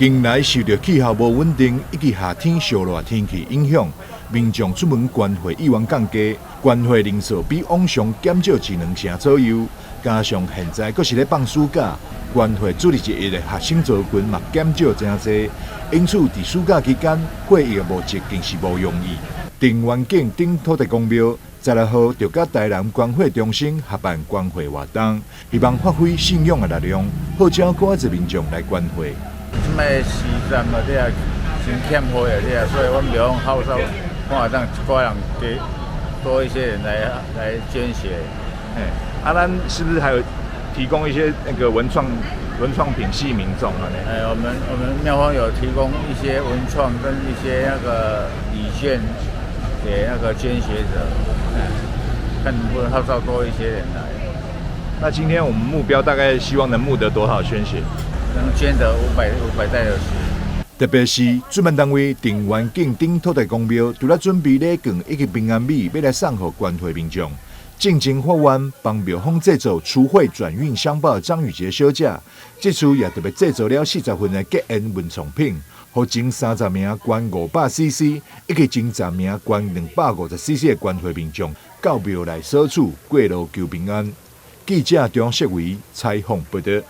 近來受著氣候無穩定以及夏天燒熱天氣影響，民眾出門捐血意願降低，捐血人數比往常減少一兩成左右。加上現在閣是咧放暑假，捐血主力之一的學生族群嘛減少誠濟，因此佇暑假期間血液的募集更是無容易。鄭元景頂土地公廟16號就佮台南捐血中心合辦捐血活動，希望發揮信仰的力量，號召閣較濟民眾來捐血。這擺時陣嘛，這也真欠血啊，這啊，所以阮廟方號召，看會當一寡人給多一些人來捐血。哎，啊，咱是不是還有提供一些那個文創品吸引民眾啊？哎，我們廟方有提供一些文創跟一些那個禮券給那個捐血者，看能不能號召多一些人來。那今天我們目標大概希望能募得多少捐血？能捐得500袋的血。特別是主辦單位鄭元景頂土地公廟，除了準備禮券以及平安米，欲來送予捐血民眾。進前發願幫廟方製作除穢轉運香包的張宇傑小姐，這次也特別製作了40份的結緣文創品，予前30名捐500 CC 以及前10名捐250 CC 的捐血民眾到廟內索取過路求平安。記者張世維採訪報導。